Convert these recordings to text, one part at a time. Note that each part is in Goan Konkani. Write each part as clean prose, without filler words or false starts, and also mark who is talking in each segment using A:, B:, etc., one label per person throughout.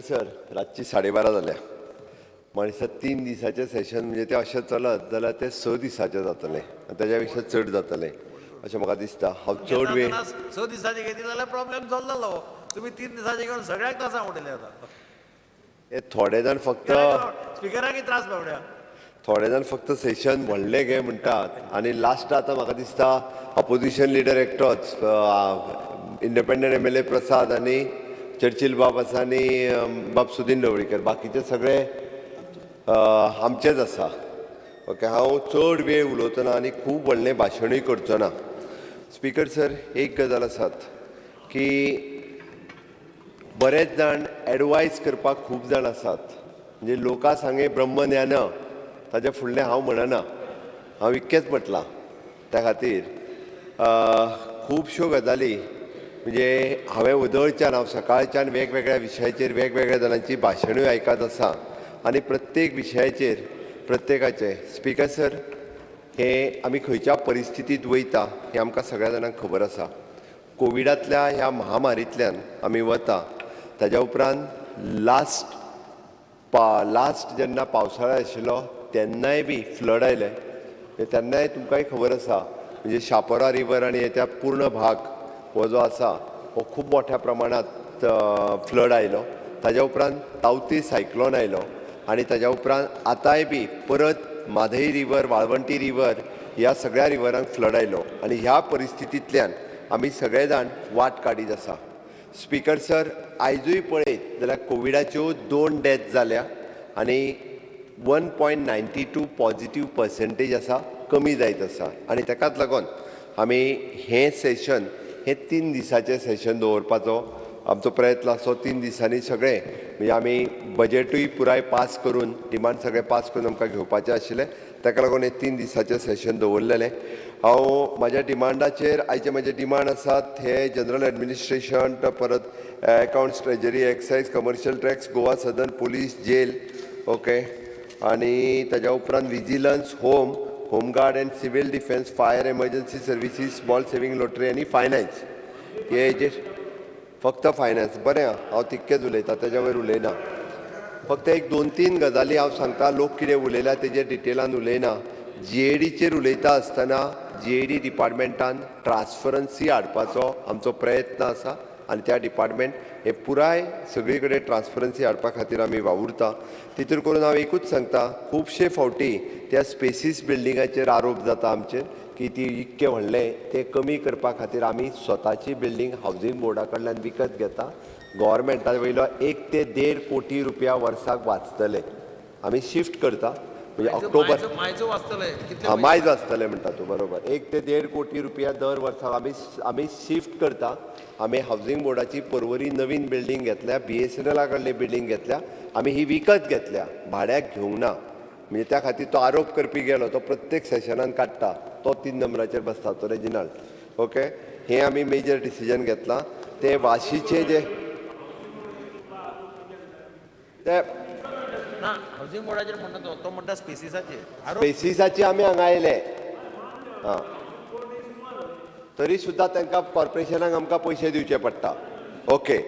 A: स्पीकर सर, रातची 12:30 जाल्या. म्हाका दिसता 3 दिसाचें सेशन म्हणजे तें अशें चलत जाल्यार तें 6 दिसाचें जातलें आनी ताज्या पेक्षा चड जातलें अशें म्हाका दिसता. हांव चड वेळ
B: 6 दिसांचे घेतली जाल्यार प्रॉब्लेम सॉल्व जालो. तुमी 3 दिसांचे घेवन सगळ्याक त्रासां उडयले आतां.
A: हे थोडे जाण फक्त
B: स्पिकराकय त्रास मेवड्या.
A: थोडे जाण फक्त सेशन व्हडलें घे म्हणटात आनी लास्ट आतां म्हाका दिसता अपोजिशन लिडर एकटोच इंडिपेंडंट MLA प्रसाद आनी चर्चिल बाब आसा आनी बाब सुदीन ढवळीकर, बाकीचे सगळे आमचेच आसा. ओके, हांव चड वेळ उलोवचो ना आनी खूब व्हडलें भाशणूय करचो ना. स्पीकर सर, एक गजाल आसात की बरेच जाण एडवायज करपाक खूब जाण आसात. म्हणजे लोकां सांगे ब्रह्मज्ञान, ताज्या फुडलें हांव म्हणना, हांव इतकेंच म्हटलां. त्या खातीर खुबश्यो गजाली म्हणजे हांवें उदळच्यान, हांव सकाळच्यान वेगवेगळ्या विशयाचेर वेगवेगळ्या जाणांची भाशणूय आयकत आसा आनी प्रत्येक विशयाचेर प्रत्येकाचे. स्पीकर सर, हे आमी खंयच्या परिस्थितींत वयता हें आमकां सगळ्या जाणांक खबर आसा. कोविडांतल्या ह्या महामारींतल्यान आमी वता. ताज्या उपरांत लास्ट जेन्ना पावसाळो आशिल्लो तेन्नाय बी फ्लड आयलें, तेन्नाय तुमकांय खबर आसा. म्हणजे शापोरा रिवर आनी त्या पूर्ण भाग हो जो आसा हो खूब मोठ्या प्रमाणांत फ्लड आयलो. ताज्या उपरांत तावती सायक्लोन आयलो आनी ताज्या उपरांत आतांय बी परत म्हादय रिवर, वाळवंटी रिवर ह्या सगळ्या रिवरांक फ्लड आयलो आनी ह्या परिस्थितींतल्यान आमी सगळे जाण वाट काडीत आसा. स्पीकर सर, आयजूय पळयत जाल्यार कोविडाच्यो 2 डेथ जाल्या आनी 1.92 पॉझिटीव पर्संटेज आसा, कमी जायत आसा. आनी ताकाच लागून आमी हें सेशन, हें 3 दिसाचें सेशन दवरपाचो आमचो प्रयत्न आसो. 3 दिसांनी सगळें म्हणजे आमी बजेटूय पुराय पास करून, डिमांड सगळें पास करून आमकां घेवपाचें आशिल्लें. ताका लागून हें 3 दिसाचें सेशन दवरलेलें. हांव म्हाज्या डिमांडाचेर, आयचे म्हजे डिमांड आसात हे जनरल एडमिनिस्ट्रेशन, परत accounts, treasury, excise, commercial tax, Goa Sadan, police, jail, okay, आनी ताज्या उपरांत vigilance, home, home guard and civil defence, fire, emergency services, small saving lottery आनी फायनान्स. हे जे फक्त फायनान्स, बरें, हांव तितकेंच उलयतां, ताज्या वयर उलयना. फक्त एक 2-3 गजाली हांव सांगता. लोक कितें उलयल्या तेजेर डिटेलान उलयना. जीएडीचेर उलयता आसतना जीएडी डिपार्टमेंटान ट्रान्सपरन्सी हाडपाचो आमचो प्रयत्न आसा आनी त्या डिपार्टमेंट हे पुराय सगळी कडेन ट्रान्सपरन्सी हाडपा खातीर आमी वावुरता. तितूर करून हांव एकूच सांगता, खुबशे फावटी त्या स्पेसीस बिल्डिंगाचेर आरोप जाता आमचेर की ती इतकें व्हडलें, तें कमी करपा खातीर आमी स्वताची बिल्डींग हावजींग बोर्डा कडल्यान विकत घेता. गव्हर्मेंटा वयलो 1 ते 1.5 कोटी रुपया वर्साक वाचतले. आमी शिफ्ट करता म्हणजे ऑक्टोबर मायज वाचतले म्हणटा तूं, बरोबर. 1 ते 1.5 कोटी रुपया दर वर्साक आमी शिफ्ट करता. आमी हावजींग बोर्डाची परवरी नवीन बिल्डींग घेतल्या, BSNL कडली बिल्डींग घेतल्या, आमी ही विकत घेतल्या, भाड्याक घेवंक ना. म्हणजे त्या खातीर तो आरोप करपी गेलो तो प्रत्येक सेशनान काडटा, तो 3 नंबराचेर बसता तो रेजिनाल्ड. ओके, हें आमी मेजर डिसिजन घेतलां. ते वाशीचे जे ते
B: हावजींग बोर्डाचेर म्हणटा तो म्हणटा स्पेसिसाचे,
A: स्पेसिसाचे आमी हांगा आयले. हां, तरी सुद्दां तांकां कॉर्पोरेशनाक आमकां पयशे दिवचे पडटा. ओके,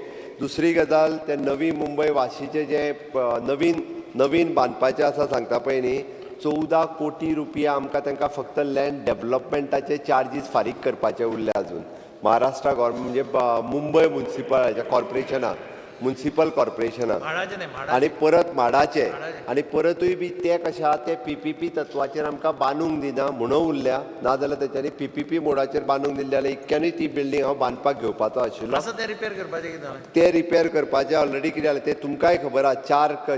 A: दुसरी गजाल, ते नवी मुंबय वाशीचे जे नवीन नवीन बांदपाचें आसा सांगता पळय न्ही, 14 कोटी रुपया आमकां तांकां फक्त लँड डेवलपमेंटाचे चार्जीस फारीक करपाचे उरले अजून. महाराष्ट्र गव्हर्मेंट म्हणजे मुंबय म्युनिसिपल कॉर्पोरेशनाक, म्युनिसिपल कॉर्पोरेशनाक, आनी परत म्हाडाचे, आनी परतूय बी ते कशें आहा ते PPP तत्वाचेर आमकां बांदूंक दिना म्हणून उरल्या. नाजाल्यार तेच्यांनी PPP मोडाचेर बांदूंक दिल्ली जाल्यार इतक्यानूय ती बिल्डींग हांव बांदपाक घेवपाचो आशिल्लो. ते रिपेर करपाचें ऑलरेडी कितें जालें तें तुमकांय खबर आहा.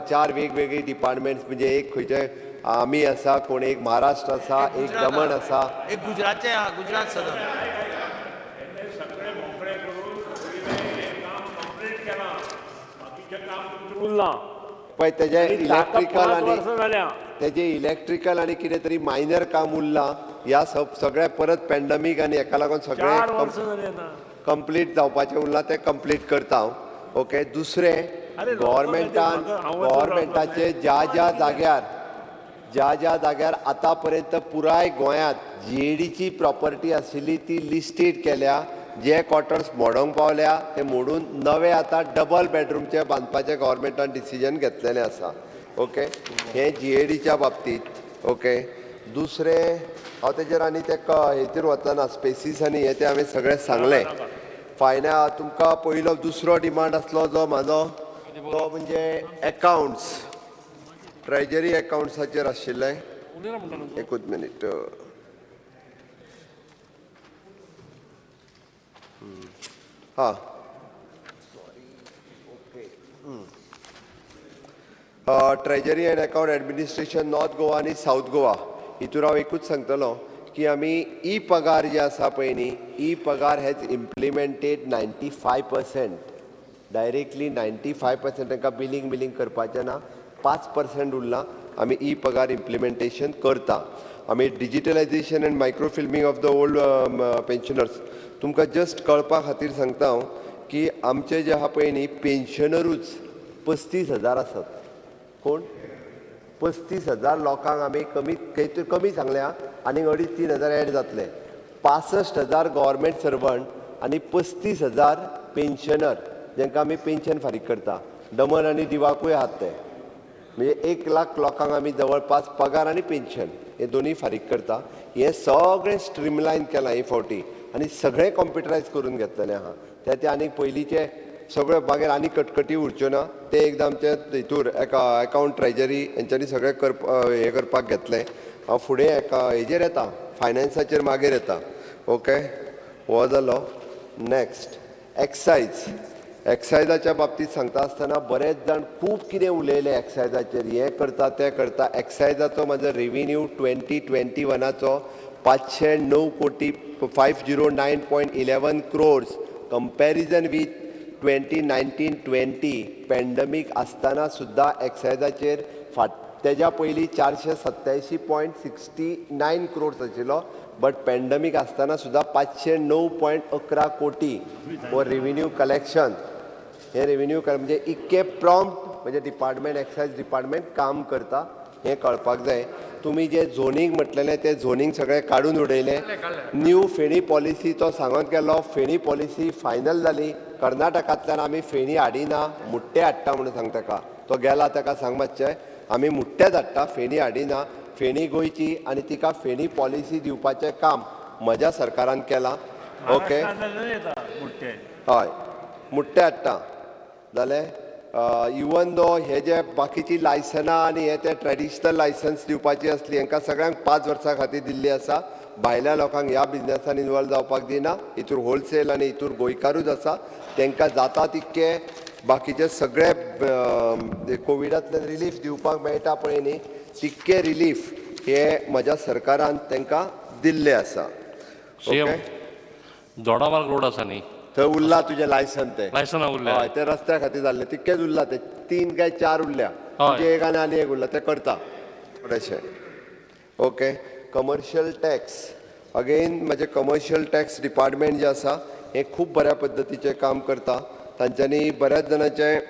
A: चार वेगवेगळी डिपार्टमेंट्स म्हणजे एक खंयचे आमी आसा, कोण एक महाराष्ट्र आसा, एक दमण आसा,
B: एक गुजरातचें, गुजरात सदन.
A: पळय तेजें इलेक्ट्रिकल आनी तेजें इलेक्ट्रिकल आनी कितें तरी मायनर काम उरलां. ह्या सगळें परत पॅन्डमीक आनी हेका लागून सगळें कंप्लीट जावपाचें उरलां, तें कंप्लीट करता हांव. ओके, दुसरें गव्हर्मेंटान गव्हर्मेंटाचे ज्या ज्या जाग्यार ज्या ज्या जाग्यार आतां पर्यंत पुराय गोंयांत जीएडीची प्रॉपर्टी आशिल्ली ती लिस्टेड केल्या. जे क्वॉर्टर्स मोडोंक पावल्या ते मोडून नवे आतां डबल बेडरूमचे बांदपाचें गव्हर्मेंटान डिसिजन घेतलेलें आसा. ओके, हें जीएडीच्या बाबतींत. ओके, दुसरें हांव तेजेर आनी ते हेचेर वचना, स्पेसीस आनी हें तें हांवें सगळें सांगलें. फायना तुमकां पयलो दुसरो डिमांड आसलो जो म्हाजो तो म्हणजे एकावंट्स, ट्रेजरी एकावंट्साचेर आशिल्लें. एकूच मिनीट. हां, treasury and account administration north Goa आनी सावथ गोवा हितूर हांव एकूच सांगतलो की आमी ई पगार जे आसा पळय न्ही, ई पगार has implemented 95%, directly 95% तांकां बिलींग बिलींग करपाचें ना, 5% उरलां. आमी ई पगार इम्प्लिमेंटेशन करता. आमी digitalisation and microfilming of the old pensioners. तुमकां जस्ट कळपा खातीर सांगता हांव की आमचे जे आहा पळय न्ही पेन्शनरूच 35,000 आसात. कोण 35,000 लोकांक आमी कमी खंय कमी सांगल्या आनी 2.5-3 हजार एड जातले. 65,000 गव्हर्मेंट सर्वंट आनी 35,000 पेन्शनर जांकां आमी पेन्शन फारीक करता. दमन आनी दिवाकूय आहात ते. म्हणजे 1 लाख लोकांक आमी जवळपास पगार आनी पेन्शन हे दोनूय फारीक करता. हें सगळें स्ट्रीमलायन केलां हे फावटी आनी सगळें कॉम्प्युटरायज करून घेतलेलें आहा. ते ते आनी पयलींचे सगळे मागीर आनी कटकटी उरच्यो ना. ते एकदां आमचे हितूर एकावंट ट्रेजरी हेंच्यांनी सगळें करप हें करपाक घेतलें. हांव फुडें एका हेजेर येता, फायनान्साचेर मागीर येता. ओके, हो जालो. Next excise. एक्सायजाच्या बाबतींत सांगता आसतना बरेच जाण खूब कितें उलयले एक्सायजाचेर, हें करता तें करता. एक्सायजाचो म्हाजो रेविन्यू 2021 509 कोटी, 509.11 crores comparison with 2019-20. Pandemic आसतना सुद्दां एक्सायजाचेर फाट तेज्या पयलीं 487.69 क्रोर्स आशिल्लो, बट पॅन्डमीक आसतना सुद्दां 509.11 कोटी हो रेविन्यू कलेक्शन. हे रेविन्यू म्हणजे इतके प्रॉम्प्ट म्हणजे डिपार्टमेंट, एक्सायज डिपार्टमेंट काम करता हें कळपाक जाय. तुमी जें झोनींग म्हटलेलें तें झोनींग सगळें काडून उडयलें. न्यू फेणी पॉलिसी तो सांगत गेलो, फेणी पॉलिसी फायनल जाली. कर्नाटकांतल्यान आमी फेणी हाडिना, मुट्टे हाडटा म्हणून सांग ताका. तो गेला ताका सांग मातशें, आमी मुट्टेच हाडटा, फेणी हाडिना. फेणी गोंयची आनी तिका फेणी पॉलिसी दिवपाचें काम म्हज्या सरकारान केलां. ओके, हय, मुट्टे हाडटा जालें. इवन दो हे जे बाकीची लायसनां आनी हे ते ट्रेडिशनल लायसन्स दिवपाची आसली हांकां सगळ्यांक 5 वर्सां खातीर दिल्ली आसा. भायल्या लोकांक ह्या बिजनसान इनवॉल्व जावपाक दिना. हितूर होलसेल आनी हितूर गोंयकारूच आसा, तांकां जाता तितके बाकीचे सगळे कोविडांतल्यान रिलीफ दिवपाक मेळटा पळय न्ही, तितके रिलीफ हे म्हज्या सरकारान तांकां दिल्ले आसा.
C: सीएम, दोडामार्ग रोड आसा न्ही,
A: थंय उरला तुजें लायसन तें?
C: लायसना उरल्या.
A: हय, ते रस्त्या खातीर जाल्लें तितकेच उरला ते, 3 काय 4 उरल्या. तुजें एक आनी आनी एक उरला, तें करता थोडेशें. ओके, कमर्शियल टॅक्स अगेन म्हजें कमर्शियल टॅक्स डिपार्टमेंट जें आसा हें खूब बऱ्या पद्दतीचें काम करता. तांच्यांनी बऱ्याच जाणांचें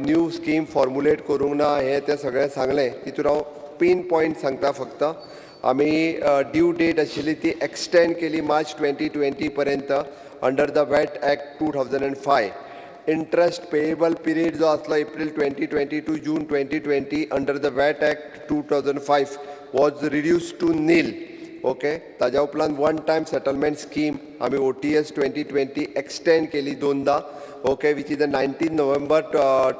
A: न्यू स्कीम फॉर्मुलेट करूंक ना हें तें सगळें सांगलें. तितून हांव पीन पॉयंट सांगता फक्त. आमी ड्यू डेट आशिल्ली ती एक्सटेंड केली मार्च 2020 पर्यंत under the VAT act 2005. Interest payable period जो आसलो April 2020 to June 2020 under the VAT act 2005 was reduce to nil. Okay, ताज्या उपरांत वन टायम सेटलमेंट स्कीम आमी OTS 2020 extend केली दोनदा. Okay, which is the 19 November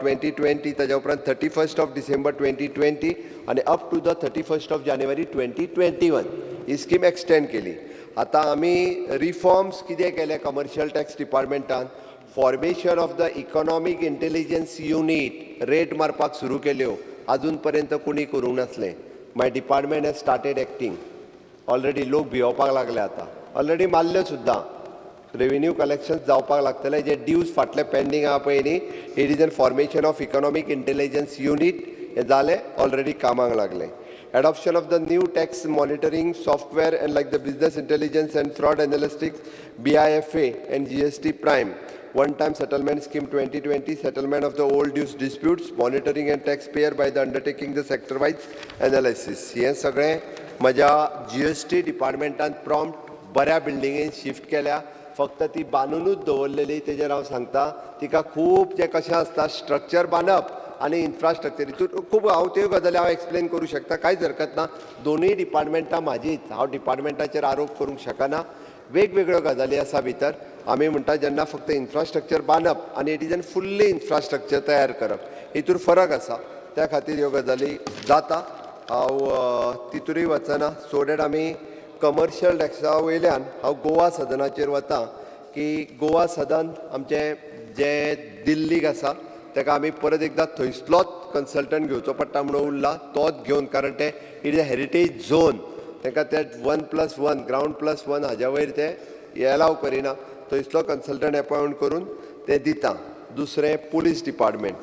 A: 2020, ताज्या उपरांत 31st of December 2020 आनी up to the 31st of January 2021 he scheme extend केली. आतां आमी रिफॉर्म्स कितें केले कमर्शियल टॅक्स डिपार्टमेंटान, formation of the economic intelligence unit, raid मारपाक सुरू केल्यो, आजून पर्यंत कोणी करूंक नासलें. My department has started acting already. लोक भियोवपाक लागले आतां, ऑलरेडी मारल्यो सुद्दां. रेवेन्यू कलेक्शन जावपाक लागतले जे ड्यूज फाटले पेंडींग आहा पळय न्ही, it is an formation of economic intelligence unit हें जालें, ऑलरेडी कामाक लागलें. Adoption of the new tax monitoring software and like the business intelligence and fraud analytics, BIFA and GST Prime, one time settlement scheme 2020, settlement of the old dues disputes, monitoring and taxpayer by the undertaking the sector wise analysis. हें सगळें म्हज्या GST डिपार्टमेंटान प्रॉम्प्ट बऱ्या बिल्डिंगेन शिफ्ट केल्या. फक्त ती बांदूनूच दवरलेली. तेजेर हांव सांगता तिका खूब जें कशें आसता स्ट्रक्चर बांदप आनी इन्फ्रास्ट्रक्चर हितून खूब हांव त्यो गजाली हांव एक्सप्लेन करूं शकता, कांयच हरकत ना. दोनूय डिपार्टमेंटां म्हाजीच, हांव डिपार्टमेंटाचेर आरोप करूंक शकना. वेगवेगळ्यो गजाली आसा भितर. आमी म्हणटा जेन्ना फक्त इन्फ्रास्ट्रक्चर बांदप आनी it is an fully infrastructure तयार करप हितूर फरक आसा. त्या खातीर ह्यो गजाली जाता. हांव तितूरय वचना. सो that आमी कमर्शियल टॅक्सा वयल्यान हांव गोवा सदनाचेर वता की गोवा सदन आमचें जें दिल्लीक आसा ताका आमी परत एकदां थंयसलोच कन्सल्टंट घेवचो पडटा म्हणून उरला, तोच घेवन, कारण तें it is a heritage zone. तांकां ते 1+1 ग्रावंड +1 हाज्या वयर ते एलाव करिना, थंयसलो कन्सल्टंट एपॉयंट करून ते दिता. दुसरें police department.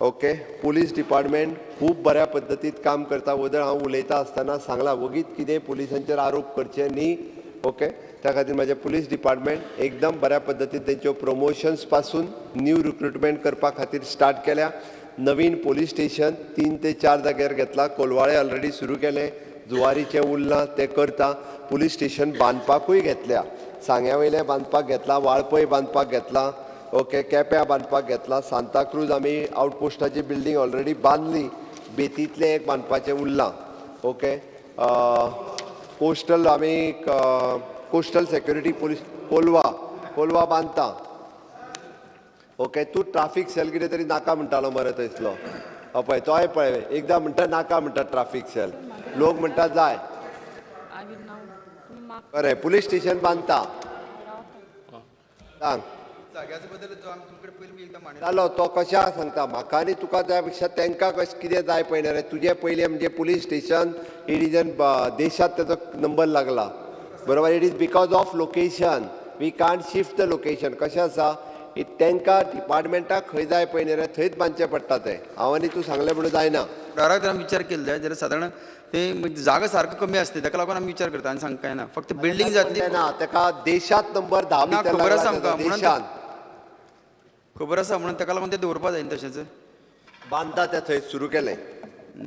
A: Okay, police department खूब बऱ्या पद्दतीत काम करता. वदळ हांव उलयता आसतना सांगलां वगीत कितें पुलिसांचेर आरोप करचे न्ही. ओके, त्या खातीर म्हाजें पुलीस डिपार्टमेंट एकदम बऱ्या पद्दतीन तेंच्यो प्रमोशन्स पासून न्यू रिक्रुटमेंट करपा खातीर स्टार्ट केल्या. नवीन पोलीस स्टेशन 3 ते 4 जाग्यार घेतला. कोलवाळे ऑलरेडी सुरू केलें, जुवारीचें उरलां तें करता. पुलीस स्टेशन बांदपाकूय घेतल्या, सांग्या वयलें बांदपाक घेतला, वाळपय बांदपाक घेतला, ओके, केप्यां बांदपाक घेतला. सांताक्रूज आमी आवटपोस्टाची बिल्डींग ऑलरेडी बांदली, बेतींतलें एक बांदपाचें उरलां. ओके, कोस्टल आमी coastal security police Colva, Colva बांदता. ओके, तूं ट्राफीक सेल कितें तरी नाका म्हणटालो मरे थंयसलो. पळय तोय पळय एकदां म्हणटा नाका म्हणटा ट्राफीक सेल, लोक म्हणटा जाय. बरें, पुलीस स्टेशन बांदता. सांग जालो तो कशें सांगता म्हाका आनी तुका त्या पेक्षा तांकां कशें कितें जाय पळय रे. तुजें पयलें म्हणजे police station it is an देशांत तेजो नंबर लागला बरोबर. It is because of location, we can't shift the location. कशें आसा तांकां डिपार्टमेंटाक खंय जाय पळय रे थंयच बांदचें पडटा तें. हांव आनी तूं सांगलें म्हणून जायना.
D: फुडाराक आमी विचार केलो जाय जाल्यार सादारण ते जागा सारको कमी आसता ताका लागून आमी विचार करता आनी सांग काय ना फक्त बिल्डींग जातली
A: ना. ताका देशांत नंबर 10 भितर
D: खबर आसा आमकां,
A: देशांत
D: खबर आसा म्हणून ताका लागून ते दवरपा जाय तशेंच
A: बांदता तें थंय सुरू केलें.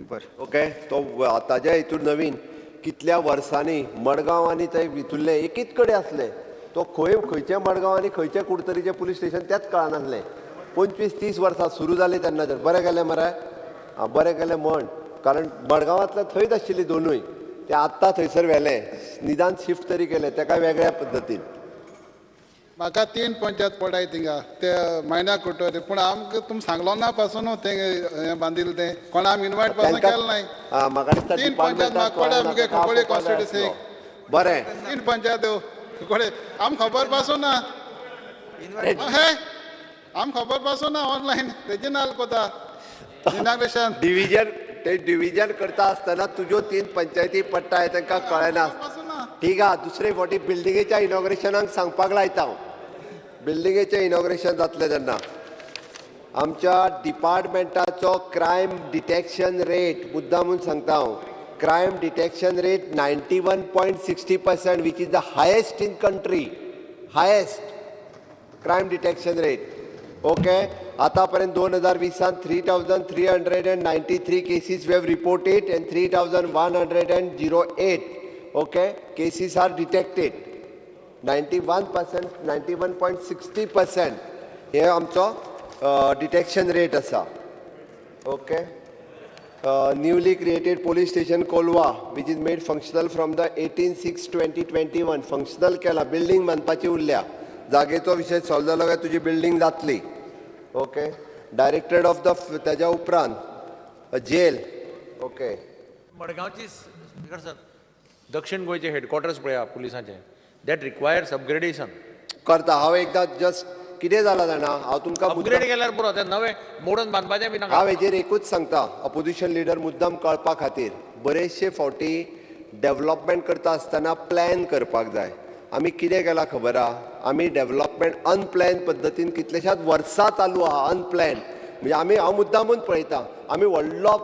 D: बरें,
A: ओके, तो आतांच्या हितून नवीन कितल्या वर्सांनी मडगांव आनी थंय भितुल्ले एकीच कडेन आसले. तो खंय खंयचे मडगांव आनी खंयचे कुडतरीचें पुलीस स्टेशन तेंच कळनासलें. 25-30 वर्सां सुरू जालीं तेन्ना. तर बरें केलें मरे, आं बरें केलें म्हण, कारण मडगांवांतल्यान थंयच आशिल्ली दोनूय, ते आत्तां थंयसर व्हेलें, निदान शिफ्ट तरी केलें ताका वेगळ्या पद्दतीन.
E: म्हाका 3 पंचायत पडाय थिंगा ते मायना कुडटरी, पूण आमकां तुमी सांगलो ना पासून तें हें बांदिल्लें तें कोण आमी इनवायट पासून केलें नाय.
A: म्हाका दिसता
E: 3 पंचायत म्हाका पडाय मुगे कुंकळ्ळी कॉन्स्टिट्युन्सीक.
A: बरें,
E: 3 पंचायत कुंकळ्ळी आमकां खबर पासून ना, हे आमकां खबर पासून ना ऑनलायन तेजे नाल कोता इनॉग्रेशन
A: डिविजन. ते डिविजन करता आसतना तुज्यो 3 पंचायती पडटा हें तांकां कळना. ठीक आहा, दुसरे फावटी बिल्डिंगेच्या इनॉग्रेशनाक सांगपाक लायता हांव. बिल्डिंगेचें इनॉग्रेशन जातलें तेन्ना आमच्या डिपार्टमेंटाचो क्रायम डिटेक्शन रेट मुद्दामून सांगता हांव, crime detection rate 91.60% which is the highest in country, highest crime detection rate. Okay, आतापर्यंत 2020 3,393 cases we have reported and 3,108 okay cases are detected. 91%, 91.60% हे आमचो डिटेक्शन रेट आसा. Okay, newly created police station Colva which is made functional from the 18/6/2021 functional केला. बिल्डींग बांदपाची उरल्या, जागेचो विशय सॉल्व जालो काय तुजी बिल्डींग जातली. ओके, डायरेक्टरेट ऑफ the ताज्या उपरांत जेल. ओके,
B: मडगांवची स्पीकर सर, दक्षिण गोंयचे हेडक्वॉर्टर्स पळया पुलिसांचे, that requires upgradation
A: करता हांव एकदां. जस्ट कितें जालां जाणा, हांव तुमकां
B: अपग्रेड केल्यार पुरो, तें नवें मोडून बांदपाचें बी नाका.
A: हांव हेजेर एकूच सांगता, अपोजिशन लिडर मुद्दाम कळपा खातीर, बरेचशे फावटी डेवलपमेंट करता आसतना प्लॅन करपाक जाय. आमी कितें केलां खबर आहा, आमी डेवलपमेंट अनप्लॅन पद्दतीन कितल्याशाच वर्सां चालू आहा. अनप्लॅन म्हणजे आमी, हांव मुद्दामून पळयता, आमी व्हडलो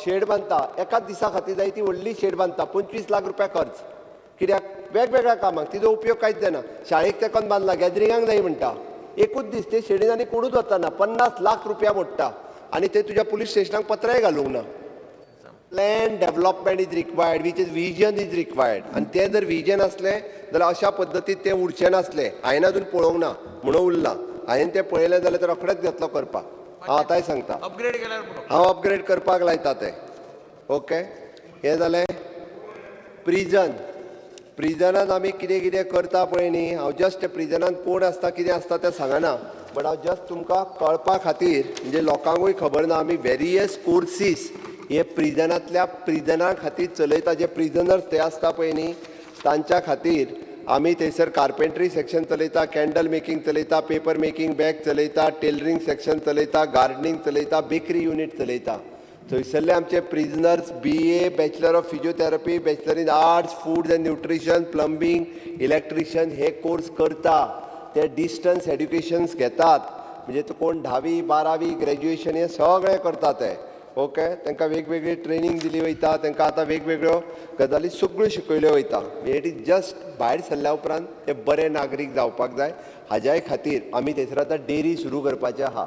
A: शेड बांदता, एकाच दिसा खातीर जाय ती व्हडली शेड बांदता, 25 लाख रुपया खर्च. कित्याक? वेगवेगळ्या कामाक तिजो उपयोग कांयच जायना. शाळेक तेंकोन बांदला, गॅदरिंगाक जाय म्हणटा, एकूच दीस ते शेडीन आनी कोणूच वचना, 50 लाख रुपया मोडटा आनी ते तुज्या पुलीस स्टेशनाक पत्रांय घालूंक ना. Plan development is required, which is vision is required. आनी तें जर विजन आसलें जाल्यार अशा पद्दतीन तें उरचें नासलें. हांवें अजून पळोवंक ना म्हणून उरलां. हांवें तें पळयलें जाल्यार तें रोखडेंच घेतलो करपाक. हांव आतांय सांगता,
B: अपग्रेड केल्यार पुरो.
A: हांव अपग्रेड करपाक लायता तें. ओके, हें जालें प्रिजन. प्रिजनान आमी कितें कितें करता पळय न्ही, हांव जस्ट प्रिजनान कोण आसता कितें आसता तें सांगना, बट हांव जस्ट तुमकां कळपा खातीर, म्हणजे लोकांकूय खबर ना, आमी वेरियस कोर्सीस हे प्रिजनांतल्या प्रिजना खातीर चलयता. जे प्रिजनर्स ते आसता पळय न्ही तांच्या खातीर आमी थंयसर कार्पेंट्री सेक्शन चलयता, कॅन्डल मेकिंग चलयता, पेपर मेकिंग बॅग चलयता, टेलरींग सेक्शन चलयता, गार्डनिंग चलयता, बेकरी युनीट चलयता. थंयसरले आमचे prisoners BA, bachelor of physiotherapy, bachelor in arts, food and nutrition, plumbing, electrician हे कोर्स करता. ते डिस्टन्स एड्युकेशन्स घेतात, म्हणजे तो कोण 10वी 12वी ग्रॅज्युएशन हे सगळें करता ते. ओके, तांकां वेगवेगळी ट्रेनींग दिली वयता, तांकां आतां वेगवेगळ्यो गजाली सगळ्यो शिकयल्यो वयता. It is just भायर सरल्या उपरांत ते बरे नागरीक जावपाक जाय, हाज्याय खातीर आमी थंयसर आतां डेरी सुरू करपाची आहा.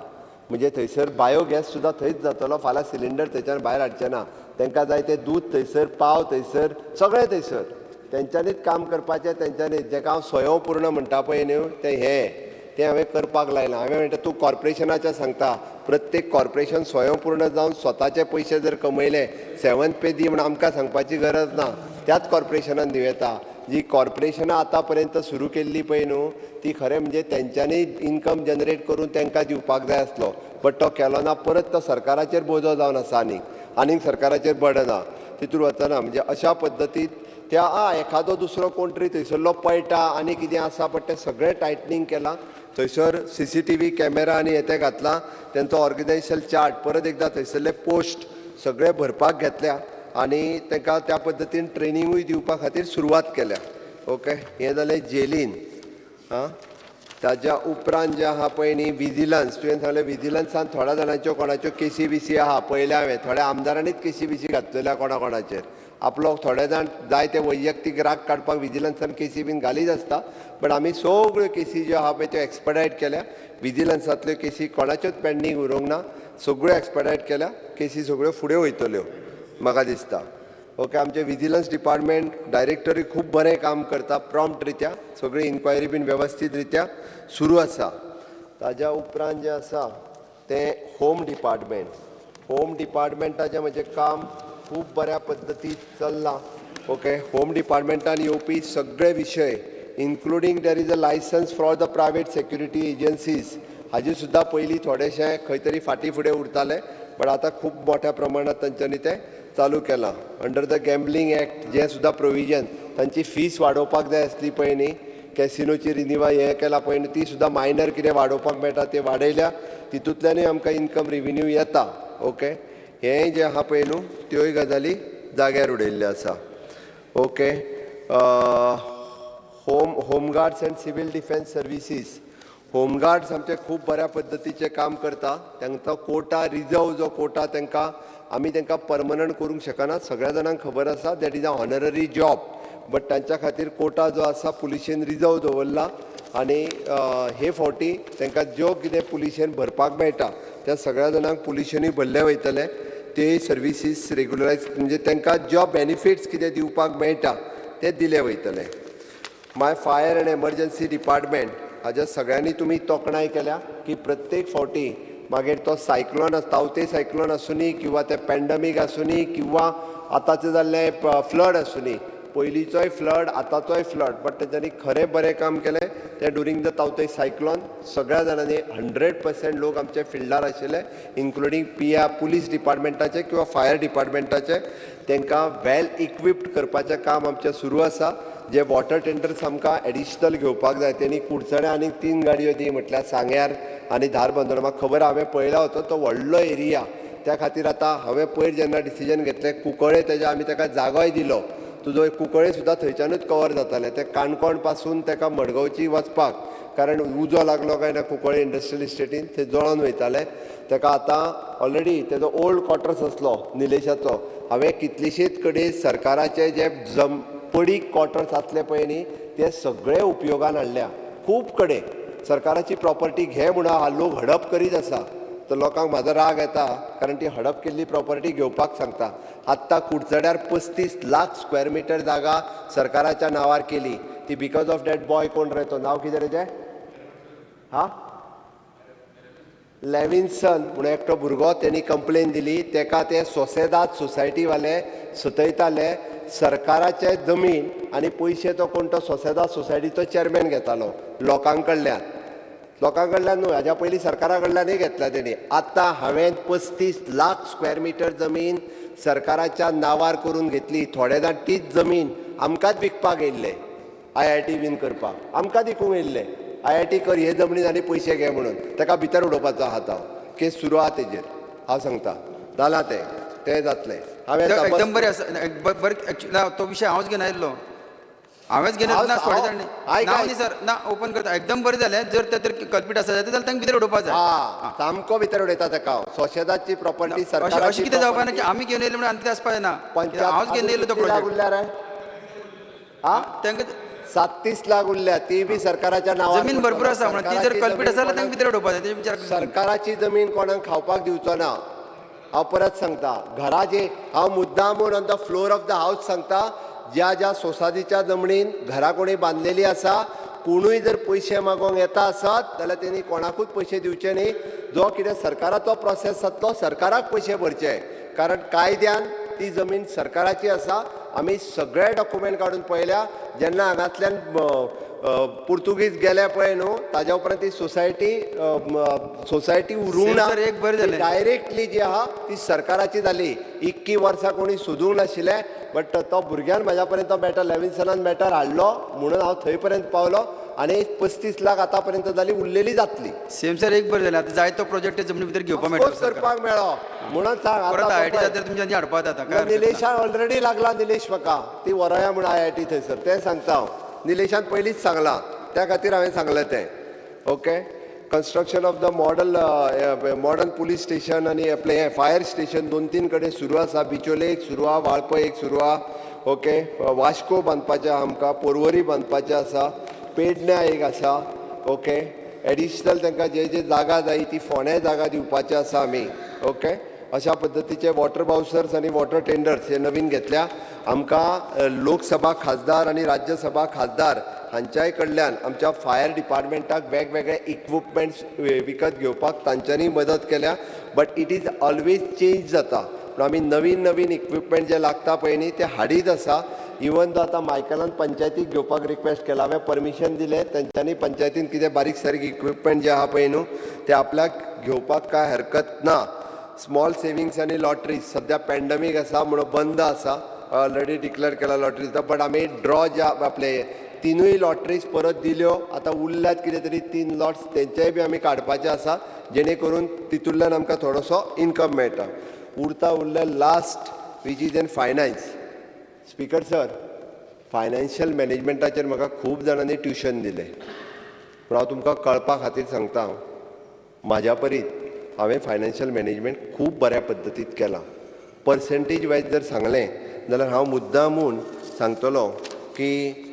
A: म्हणजे थंयसर बायोगॅस सुद्दां थंयच जातलो, फाल्यां सिलिंडर थंयच्यान भायर हाडचे ना. तांकां जाय ते दूद थंयसर, पाव थंयसर, सगळें थंयसर, तेंच्यांनीच काम करपाचें, तेंच्यांनीच. जेका हांव स्वयंपूर्ण म्हणटा पळय न्हू, तें हें तें हांवें करपाक लायलां. हांवें म्हणटा तूं कॉर्पोरेशनाचें सांगता, प्रत्येक कॉर्पोरेशन स्वयंपूर्ण जावन स्वताचे पयशे जर कमयले 7th पे दी म्हण आमकां सांगपाची गरज ना, त्याच कॉर्पोरेशनान दिवं येता. जी कॉर्पोरेशनां आतां पर्यंत सुरू केल्ली पळय न्हू, ती खरें म्हणजे तेंच्यांनी इनकम जनरेट करून तांकां दिवपाक जाय आसलो, बट तो केलो ना. परत तो सरकाराचेर बोजो जावन आसा, आनीक आनीक सरकाराचेर बर्डन आहा, तितून वचना. म्हणजे अशा पद्दतीन त्या एखादो दुसरो कोण तरी थंयसरलो पळटा आनी कितें आसा, बट तें सगळें टायटनींग केलां. थंयसर CCTV camera आनी हें तें घातलां, तेंचो ऑर्गनायझेशन चार्ट परत एकदां थंयसरले पोस्ट सगळे भरपाक घेतल्या आनी तांकां त्या पद्दतीन ट्रेनिंगूय दिवपा खातीर सुरवात केल्या. ओके, हें जालें जेलीन. आं, ताज्या उपरांत जें आहा पळय न्ही विजिलन्स. तुवें सांगलें विजिलन्सान थोड्या जाणांच्यो कोणाच्यो केसी बिसी आहा, पळयल्या हांवें थोड्या आमदारांनीच केसी बिसी घातलेल्या कोणा कोणाचेर. आपलो थोडे जाण जाय ते वैयक्तीक राग काडपाक विजिलन्सान केसी बीन घालीत आसता, बट आमी सगळ्यो केसी ज्यो आहा पळय त्यो एक्सपडायट केल्या. विजिलन्सांतल्यो केसी कोणाच्योच पेंडींग उरूंक ना, सगळ्यो एक्सपडायट केल्या, केसी सगळ्यो फुडें वयतल्यो म्हाका दिसता. ओके, आमचे विजिलन्स डिपार्टमेंट डायरेक्टरूय खूब बरें काम करता, प्रॉम्प्ट रित्या सगळी इन्क्वायरी बीन वेवस्थीत रित्या सुरू आसा. ताज्या उपरांत जें आसा तें होम डिपार्टमेंट. होम डिपार्टमेंटाचें म्हजें काम खूब बऱ्या पद्दतीन चल्लां. ओके, होम डिपार्टमेंटान येवपी सगळे विशय, including there is a licence for the private security agencies, हाजी सुद्दां पयलीं थोडेशें खंय तरी फाटीं फुडें उरतालें, बट आतां खूब मोठ्या प्रमाणांत तांच्यांनी तें चालू केलां. अंडर the gambling act जें सुद्दां प्रोविजन, तांची फीस वाडोवपाक जाय आसली पळय न्ही, कॅसिनोची रिनिवा हें केलां पळय न्ही, ती सुद्दां मायनर कितें वाडोवपाक मेळटा तें वाडयल्या, तितूंतल्यानूय आमकां इनकम रिविन्यू येता. ओके, हें जें आहा पळय न्हू त्योय गजाली जाग्यार उडयल्ल्यो आसा. Okay, home guards and civil defence services. Home guards आमचे खूब बऱ्या पद्दतीचें काम करता. तांचो कोटा रिजर्व जो कोटा तांकां आमी तांकां परमनंट करूंक शकना, सगळ्या जाणांक खबर आसा, that is a honorary job, but तांच्या खातीर कोटा जो आसा पुलिशेन रिजर्व दवरला आनी हे फावटी तांकां ज्यो कितें पुलिशेन भरपाक मेळटा त्या सगळ्या जाणांक पुलिशेनूय भरले वयतले. ते सर्विसीस रेगुलरायज म्हणजे तांकां ज्यो बेनिफिट्स कितें दिवपाक मेळटा ते दिले वयतले. My fire and emergency department हाज्या सगळ्यांनी तुमी तोखणाय केल्या की प्रत्येक फावटी मागीर तो सायक्लोन तावते सायक्लोन आसुनी किंवा ते पॅन्डमीक आसुनी किंवा आतांचें जाल्लें फ्लड आसुनी, पयलींचोय फ्लड आतांचोय फ्लड, बट तेंच्यांनी खरें बरें काम केलें तें ड्युरींग the तावते सायक्लोन. सगळ्या जाणांनी 100% लोक आमचे फिल्डार आशिल्ले, इन्क्लुडींग पी आर पुलीस डिपार्टमेंटाचे किंवा फायर डिपार्टमेंटाचे. तांकां वेल इक्विप्ड करपाचें काम आमचें सुरू आसा. जे वॉटर टेंडर्स आमकां एडिशनल घेवपाक जाय, तेणी कुडचड्या आनीक 3 गाडयो दी म्हटल्यार सांग्यार आनी धारबांदोडा. म्हाका खबर हांवें पळयला होतो तो व्हडलो एरिया, त्या खातीर आतां हांवें पयर जेन्ना डिसिजन घेतलें कुंकळे तेज्या आमी ताका जागोय दिलो, तुजो कुंकळे सुद्दां थंयच्यानूच कवर जातालें, तें काणकोण पासून ताका मडगांवची वचपाक, कारण उजो लागलो काय ना कुंकळे इंडस्ट्रियल इस्टेटीन थंय जळोन वयताले. ताका आतां ऑलरेडी तेजो ओल्ड क्वॉर्टर्स आसलो निलेशाचो, हांवें कितलेशेच कडेन सरकाराचे जे पडीक क्वॉर्टर्स आसले पळय न्ही ते सगळे उपयोगान हाडल्या. खूब कडेन सरकाराची प्रॉपर्टी घे म्हणून हा लोक हडप करीत आसा, आतां लोकांक म्हाजो राग येता कारण ती हडप केल्ली प्रॉपर्टी घेवपाक सांगता. आत्तां कुडचड्यार 35 लाख स्क्वेअर मिटर जागा सरकाराच्या नांवार केली ती because of that boy. कोण रे तो, नांव कितें रे तें? हा, लेविन्सन म्हणून एकटो भुरगो, तेणी कंप्लेन दिली. तेका ते सोसेदाद सोसायटीवाले सतयताले. सरकाराचे जमीन आनी पयशे तो कोण तो सोसेदाद सोसायटीचो चेअरमॅन घेतालो लोकां कडल्यान, लोकां कडल्यान न्हू, हाज्या पयलीं सरकारा कडल्यानूय घेतला तेणी. आतां हांवें 35 लाख स्क्वेअर मिटर जमीन सरकाराच्या नांवार करून घेतली. थोडे जाण तीच जमीन आमकांच विकपाक येयल्ले, IIT बीन करपाक आमकां विकूंक येयल्ले. IIT कर हे जमनीन आनी पयशे घे म्हणून ताका भितर उडोवपाचो आहा. तो केस सुरू आहा तेजेर. हांव सांगता जालां तें, तें जातलें. हांवें
D: एकदम बरें आसा, बरें. एक्चुअली तो विशय हांवच घेवन आयिल्लो, हांवेंच घेवन ना थोडे जाण न्ही सर, ना ओपन करता. एकदम बरें जालें. जर ते तर कल्पीट आसा जाल्यार तांकां भितर उडोवपा जाय.
A: हा, सामको भितर उडयता ताका. सोशेदाची प्रॉपर्टी सरकाराची.
D: अशें कितें जावपा ना की आमी घेवन येयले म्हणून आनी कितें आसपा जायना. हांवच घेवन येयलो तो प्रोजेक्ट.
A: उरल्या रे हा,
D: तांकां
A: 37 लाख उरल्या, ती बी सरकाराच्या नांवार.
D: जमीन भरपूर आसा म्हणून ती जर कल्पीट आसा जाल्यार तांकां भितर उडोवपा जाय. विचार
A: सरकाराची जमीन कोणाक खावपाक दिवचो ना. हांव परत सांगता, घराचे हांव मुद्दामून on the floor of the house सांगता, ज्या ज्या सोसायटीच्या जमनीन घरां कोणी बांदलेली आसा, कोणूय जर पयशे मागोवंक येता आसत जाल्यार तेणी कोणाकूच पयशे दिवचे न्ही. जो कितें सरकाराचो प्रोसेस जातलो सरकाराक पयशे भरचे, कारण कायद्यान ती जमीन सरकाराची आसा. आमी सगळे डॉक्युमेंट काडून पळयल्या. जेन्ना हांगांतल्यान पुर्तुगीज गेले पळय न्हू, ताज्या उपरांत ती सोसायटी सोसायटी उरूंक ना, डायरेक्टली जी आहा ती सरकाराची जाली. 21 वर्सां कोणी सोदूंक नाशिल्लें, बट तो भुरग्यान म्हाज्या पर्यंत तो मॅटर, लेविन्सनान मॅटर हाडलो म्हणून हांव थंय पर्यंत पावलो. आनी 35 लाख आतां पर्यंत जाली, उरलेली जातली.
D: सेम सर, एक बरें जालें. आतां जाय तो प्रोजेक्ट जमनी भितर घेवपाक मेळटा,
A: करपाक मेळ्ळो म्हणून सांग.
D: आतां
A: निलेशान ऑलरेडी लागला, निलेश म्हाका ती व्हरोया म्हूण IIT थंयसर, तें सांगता हांव. निलेशान पयलींच सांगलां, त्या खातीर हांवें सांगलें तें. Okay, construction of the modern police station आनी आपलें हें फायर स्टेशन 2-3 कडेन सुरू आसा. बिचोले एक सुरू आहा, वाळपय एक सुरू आहा. ओके, वास्को बांदपाचें आहा आमकां, पोरवरी बांदपाचें आसा, पेडण्या एक आसा. ओके, एडिशनल तांकां जे जे जागा जाय ती फोंड्या जागा दिवपाची आसा आमी. ओके, अशा पद्दतीचे वॉटर बाउसर्स आनी वॉटर टेंडर्स हे नवीन घेतल्या. आमकां लोकसभा खासदार आनी राज्यसभा खासदार हांच्याय कडल्यान आमच्या फायर डिपार्टमेंटाक वेगवेगळे इक्विपमेंट्स विकत घेवपाक तांच्यांनी मदत केल्या. But it is always change जाता, पूण आमी नवीन नवीन इक्विपमेंट जे लागता पळय न्ही ते हाडीत आसा. इवन दो आतां मायकलान पंचायतीक घेवपाक रिक्वेस्ट केला, हांवें परमिशन दिलें तेंच्यांनी पंचायतीन कितें बारीक सारीक इक्विपमेंट जे आहा पळय न्हू ते आपल्याक घेवपाक कांय हरकत ना. स्मॉल सेविंग्स आनी लॉटरीज सद्या पॅन्डमीक आसा म्हणून बंद आसा, ऑलरेडी डिक्लेअर केला लॉटरीज. बट आमी ड्रॉ ज्या आपले 3 लॉटरीज परत दिल्यो, आतां उरल्यात कितें तरी 3 लॉट्स, तेंचेय बी आमी काडपाचे आसा, जेणे करून तितूंतल्यान आमकां थोडोसो इन्कम मेळटा. उरता उरले last which is in finance. Speaker sir, financial मॅनेजमेंटाचेर म्हाका खूब जाणांनी ट्युशन दिलें, पूण हांव तुमकां कळपा खातीर सांगता, म्हाज्या परीत हांवें फायनान्शियल मॅनेजमेंट खूब बऱ्या पद्दतीत केलां. पर्सेंटेज वायज जर सांगलें जाल्यार हांव मुद्दामून सांगतलो की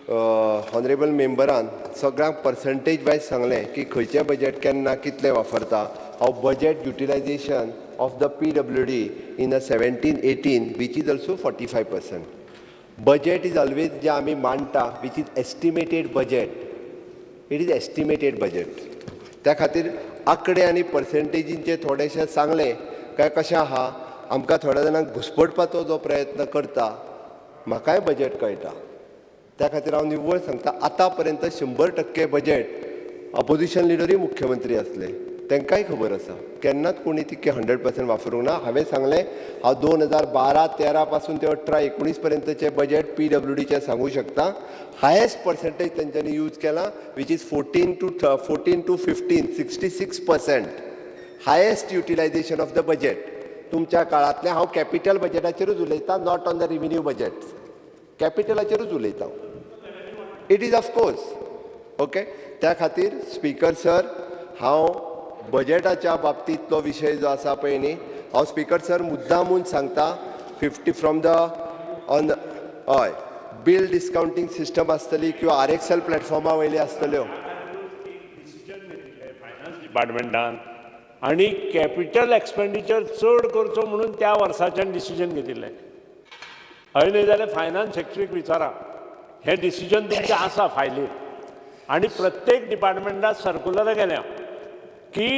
A: ऑनरेबल मेंबरान सगळ्यांक पर्सेंटेज वायज सांगलें की खंयचें बजेट केन्ना कितलें वापरता. हांव budget utilisation of the PWD in a 17-18 which is also 45%. Budget is always जे आमी मांडटा which is estimated budget, it is estimated budget. त्या खातीर आंकडे आनी पर्सेंटेजींचे थोडेशें सांगलें काय कशें आहा, आमकां थोड्या जाणांक घुस्पटपाचो जो प्रयत्न करता, म्हाकाय बजेट कळटा. त्या खातीर हांव निव्वळ सांगता, आतां पर्यंत 100% बजेट अपोजिशन लिडरूय मुख्यमंत्री आसले तांकांय खबर आसा, केन्नाच कोणी तितकें 100% वापरूंक ना. हांवें सांगलें, हांव 2012-13 पासून ते 18-19 पर्यंतचें बजेट PWDचें सांगूं शकता. हायेस्ट पर्सेंटेज तेंच्यांनी यूज केला which is 14 to 15, 66% highest utilisation of the budget तुमच्या काळांतलें. हांव कॅपिटल बजेटाचेरूच उलयतां, not on the revenue budget, कॅपिटलाचेरूच उलयतां. It is of course okay. त्या खातीर स्पीकर सर, हांव बजेटाच्या बाबतींतलो विशय जो आसा पळय न्ही, हांव स्पीकर सर मुद्दामून सांगता, 50 फ्रॉम the on हय बिल डिस्कावंटींग सिस्टम आसतली किंवा RXL प्लॅटफॉर्मा वयली आसतल्यो.
F: फायनान्स डिपार्टमेंटान आनी कॅपिटल एक्सपेंडिचर चड करचो म्हणून त्या वर्साच्यान डिसिजन घेतिल्लें. हय न्हय जाल्यार फायनान्स सेक्रेटरीक विचारा. हें डिसिजन तुमचें आसा फायलीर आनी प्रत्येक डिपार्टमेंटात सर्कुलरां गेल्या की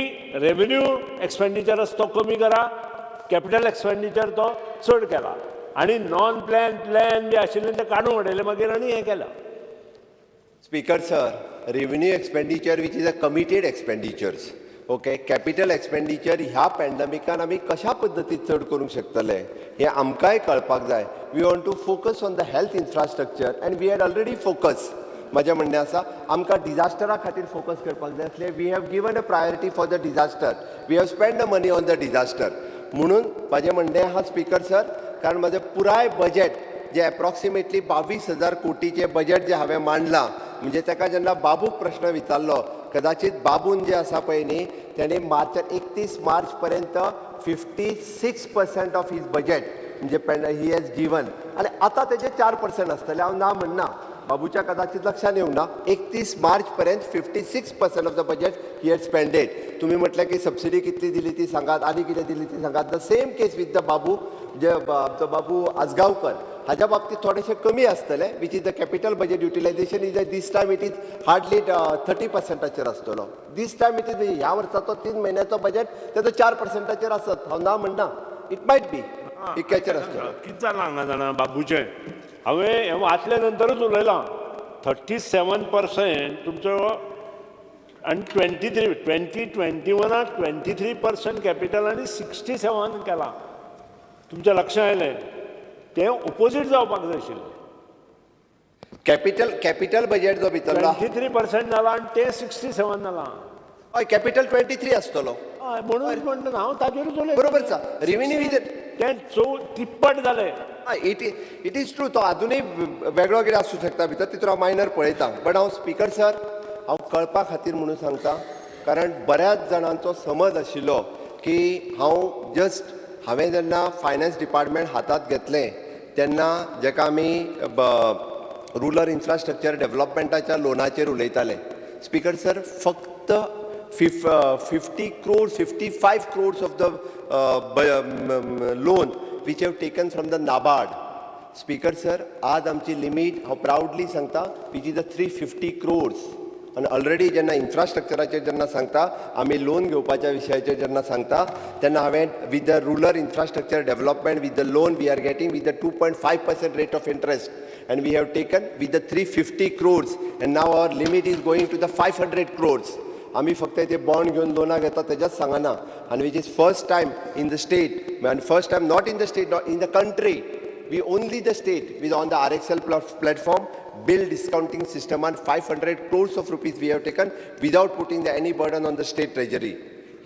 F: रेवेन्यू एक्सपेंडिचर आसा तो कमी करा, कॅपिटल एक्सपेंडिचर तो चड केला आनी नॉन प्लॅन प्लॅन बी आशिल्लें तें काडून उडयलें मागीर आनी हें केलां.
A: Speaker sir, revenue expenditure which is a committed expenditures, okay, capital expenditure ह्या पॅन्डमिकान आमी कशा पद्दतीन चड करूंक शकतले हें आमकांय कळपाक जाय. We want to focus on the health infrastructure and we had already focus. म्हाजें म्हणणें आसा आमकां डिजास्टरा खातीर फोकस करपाक जाय आसलें. We have given a priority for the disaster, we have spend the money on the disaster. म्हणून म्हाजें म्हणणें आहा स्पीकर सर, कारण म्हाजें पुराय बजेट जे एप्रॉक्सिमेटली 22,000 कोटीचें बजेट जें हांवें मांडलां, म्हणजे ताका जेन्ना बाबूक प्रश्न विचारलो, कदाचित बाबून जे आसा पळय न्ही तेणें मार्च 31 मार्च पर्यंत 56% ऑफ his budget म्हणजे he has given. आनी आतां तेजे 4% आसतले, हांव ना म्हणना, बाबूच्या कदाचित लक्षात येवंक ना. 31 मार्च पर्यंत 56% of the budget he had spended. तुमी म्हटलें की सबसिडी कितली दिली ती सांगात, आनी कितें दिली ती सांगात. The same case with the Babu, जे आमचो बाबू आजगांवकर, हाज्या बाबतीत थोडेशें कमी आसतलें, which is the capital budget utilisation is this time it is hardly 30%चेर आसतलो. दीस टायम it is ह्या वर्साचो 3 म्हयन्याचो बजेट तेजो 4%चेर आसत, हांव ना म्हणना, it might be इतक्याचेर आसतलो.
F: कितें जालां हांगा जाणा बाबूचें, हांवें हें वाचल्या नंतरूच उलयलां. 37% तुमचो आनी 23 2021 23% कॅपिटल आनी 67 केलां. तुमच्या लक्षात आयलें? तें ओपोजीट जावपाक जाय आशिल्लें.
A: कॅपिटल कॅपिटल बजेट जो भितरलो
F: 23% जाला आनी तें 67 जालां.
A: हय, कॅपिटल 23 आसतलो.
F: हय, म्हणून म्हणटा हांव ताजेरूच उलयतां.
A: बरोबर आसा. रेवेन्यू is
F: तें तिप्पट जालें.
A: It is true, तो अजुनूय वेगळो कितें आसूं शकता भितर, तितून हांव मायनर पळयता. बट हांव स्पीकर सर, हांव कळपा खातीर म्हणून सांगता, कारण बऱ्याच जाणांचो समज आशिल्लो की हांव जस्ट हांवें जेन्ना फायनान्स डिपार्टमेंट हातांत घेतलें तेन्ना जेका आमी रुरल इन्फ्रास्ट्रक्चर डेवलपमेंटाच्या लोनाचेर उलयताले. स्पीकर सर, फक्त 50 crores, 55 crores of the loan which have taken from the NABARD. Speaker sir, आज आमची लिमीट हांव प्रावडली सांगता which is the 350 crores. आनी ऑलरेडी जेन्ना इन्फ्रास्ट्रक्चराचेर जेन्ना सांगता, आमी लोन घेवपाच्या विशयाचेर जेन्ना सांगता, तेन्ना हांवें with the rural infrastructure development with the loan we are getting with the 2.5% rate of interest and we have taken with the 350 crores and now our limit is going to the 500 crores. आमी फक्त ते बॉन्ड घेवन लोनां घेता तेज्याच सांगना, आनी which is first time in the state, आनी first time not in the state, not in the country, we only the state with on the RXL platform bill discounting system on 500 crores of rupees we have taken without putting the any burden on the state treasury.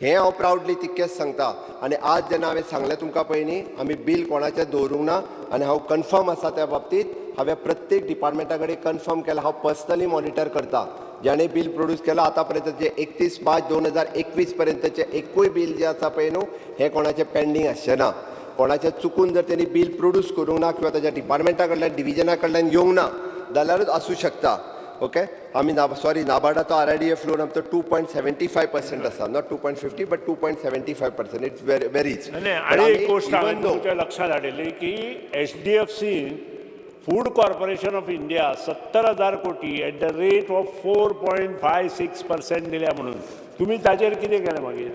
A: हें हांव प्रावडली तितकेंच सांगता. आनी आज जेन्ना हांवें सांगलें तुमकां पळय न्ही, आमी बील कोणाचें दवरूंक ना आनी हांव कन्फर्म आसा त्या बाबतींत. हांवें प्रत्येक डिपार्टमेंटा कडेन कन्फर्म केलां, हांव पर्सनली मॉनिटर करता. ज्याणे बील प्रोड्यूस केलां आतां पर्यंत जे 31 मार्च 2021 पर्यंतचें एकूय बील जें आसा पळय न्हू, हें कोणाचें पेंडींग आसचें ना. कोणाचें चुकून जर तेणी बील प्रोड्यूस करूंक ना किंवा ताच्या डिपार्टमेंटा कडल्यान डिविजना कडल्यान येवंक ना जाल्यारूच आसूं शकता. ओके, आमी सॉरी, नाबार्डाचो RIDF loan आमचो 2.75% आसा, not 2.50 but 2.75%. It's varies.
F: आनी एक गोश्ट हांवें तुमच्या लक्षांत हाडिल्ली की HDFC food corporation of India 70,000 कोटी at the rate of 4.56% दिल्या म्हणून तुमी ताजेर कितें केलें मागीर?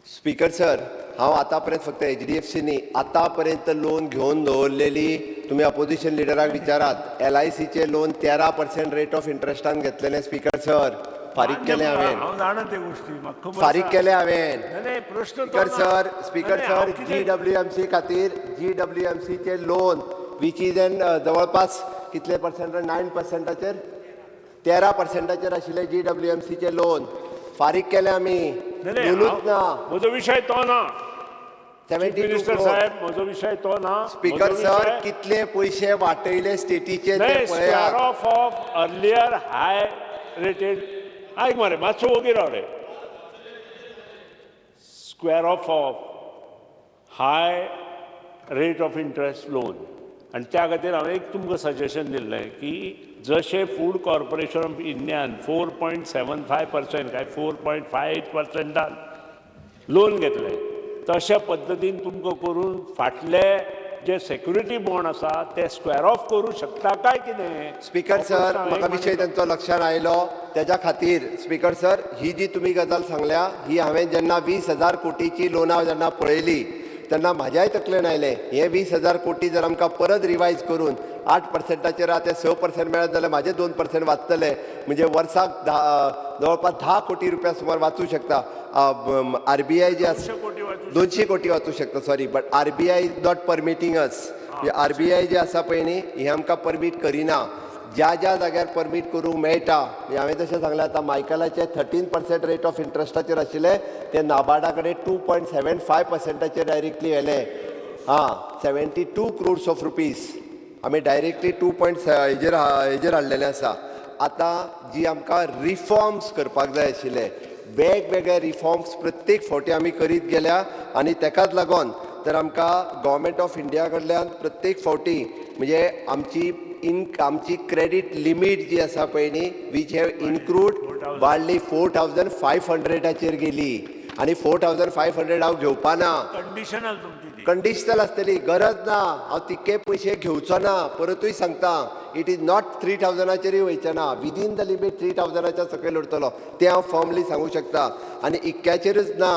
A: स्पीकर सर, हांव आतां पर्यंत फक्त HDFC न्ही, आतां पर्यंत लोन घेवन दवरलेली तुमी अपोजिशन लिडराक विचारात. LICचें लोन 13% रेट ऑफ इंट्रस्टान घेतलेलें स्पीकर सर, फारीक केलें हांवें.
F: हांव जाणा ते गोश्टी, म्हाका खबर.
A: फारीक केलें हांवें.
F: प्रश्न
A: speaker sir, speaker sir, GWMC खातीर GWMCचें लोन which is N जवळपास कितले पर्संट, 9%चेर 13%चेर आशिल्लें GWMCचें लोन फारीक केलें आमी. लोनूच ना.
F: म्हजो विशय तो ना
A: 72
F: साहेब, म्हजो विशय तो ना.
A: स्पीकर सर, कितले पयशे वाटयले स्टेटीचे ते पळयात.
F: Off of earlier high rated, आयक मरे मातसो वोगी राव रे. Square off of high rate of interest loan आनी त्या खातीर हांवें एक तुमकां सजेशन दिल्लें की जशें फूड कॉर्पोरेशन ऑफ इंडियान 4.75% काय 4.58%आन लोन घेतलें, तशा पद्दतीन तुमकां करून फाटले जे सेक्युरिटी बॉन्ड आसा ते स्क्वेर ऑफ करूं शकता काय कितें?
A: स्पीकर सर, म्हाका विशय तांचो लक्षात आयलो. तेज्या खातीर स्पीकर सर, ही जी तुमी गजाल सांगल्या ही हांवें जेन्ना 20,000 कोटीची लोनां जेन्ना पळयली तेन्ना म्हाज्याय तकलेन आयलें, हे 20,000 कोटी जर आमकां परत रिवायज करून 8%चेर आतां 6% मेळत जाल्यार म्हाजे 2% वाचतले, म्हणजे वर्साक जवळपास 10 कोटी रुपया सुमार वाचूं शकता. आरबीआय जे आसा 200 कोटी वाचूं शकता, sorry, but RBI is not permitting us. RBI जे आसा पळय न्ही, हें आमकां परमीट करिना. ज्या ज्या जाग्यार परमीट करूंक मेळटा, हांवें तशें सांगलें, आतां मायकलाचे 13% रेट ऑफ इंट्रस्टाचेर आशिल्ले ते नाबार्डा कडेन 2.75%चेर डायरेक्टली व्हेले. आं, 72 क्रोर्स ऑफ रुपीज आमी डायरेक्टली 2 पॉयंट हेजेर हेजेर हाडलेले आसा. आतां जी आमकां रिफॉर्म्स करपाक जाय आशिल्ले, वेगवेगळे रिफॉर्म्स प्रत्येक फावटी आमी करीत गेल्या आनी तेकाच लागून तर आमकां गव्हर्मेंट ऑफ इंडिया कडल्यान प्रत्येक फावटी म्हणजे आमची आमची क्रेडीट लिमीट जी आसा पळय न्ही, which have include वाडली 4,500चेर गेली आनी 4,500 हांव घेवपा ना.
F: कंडिशनल तुमची
A: कंडिशनल आसतली, गरज ना, हांव तितके पयशे घेवचो ना. परतूय सांगता, it is not 3,000चेरूय वयचें ना, विदीन the limit 3,000च्या सकयल उरतलो, तें हांव फर्मली सांगूं शकता. आनी इतक्याचेरूच ना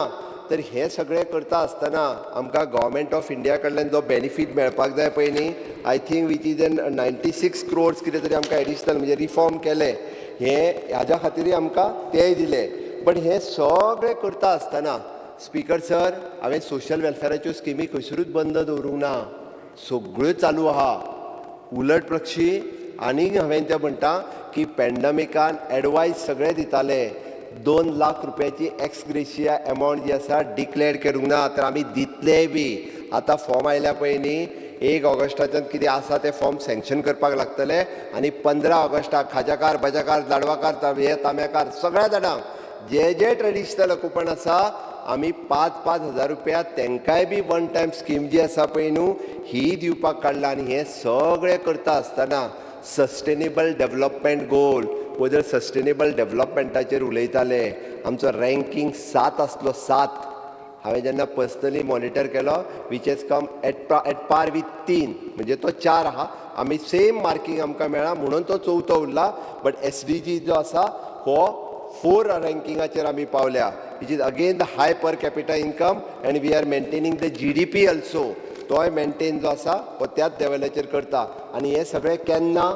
A: तर हें सगळें करता आसतना आमकां गव्हर्मेंट ऑफ इंडिया कडल्यान जो बेनिफीट मेळपाक जाय पळय न्ही, I think which is an 96 crores कितें तरी आमकां एडिशनल म्हणजे रिफॉर्म केलें, हें हाज्या खातीरूय आमकां तेंय दिलें. बट हें सगळें करता आसतना स्पीकर सर, हांवें सोशल वेलफेराच्यो स्किमी खंयसरूच बंद दवरूंक ना, सगळ्यो चालू आहा. उलट पक्षी आनीक हांवें तें म्हणटा की पॅन्डमिकान एडवायस सगळे दिताले, 2 लाख रुपयाची एक्स ग्रेशिया एमावंट जी आसा डिक्लेअर करूंक ना, तर आमी दितलेय बी. आतां फॉर्म आयल्या पळय न्ही, 1 ऑगस्टाच्यान कितें आसा तें फॉर्म सँक्शन करपाक लागतले आनी 15 ऑगस्टाक खाज्याकार, भज्याकार, लाडवाकार, हे तांब्याकार सगळ्या जाणांक जे जे ट्रेडिशनल ऑक्युपंट आसा आमी 5-5 हजार रुपया तेंकांय बी वन टायम स्कीम जी आसा पळय न्हू ही दिवपाक काडला. आनी हें सगळें करता आसतना sustainable development goal whether sustainable डेवलपमेंटाचेर उलयताले, आमचो रँकींग 7 आसलो, 7. हांवें जेन्ना पर्सनली मॉनिटर केलो, which has come at par with 3, म्हणजे तो 4 आहा, आमी सेम मार्कींग आमकां मेळ्ळा म्हणून तो चवथो उरला. बट SDG जो आसा हो 4 रँकिंगाचेर आमी पावल्या, which is again the high per capita income and we are maintaining the GDP also, तोय मेंटेन जो आसा हो त्याच लेवलाचेर करता. आनी हें सगळें केन्ना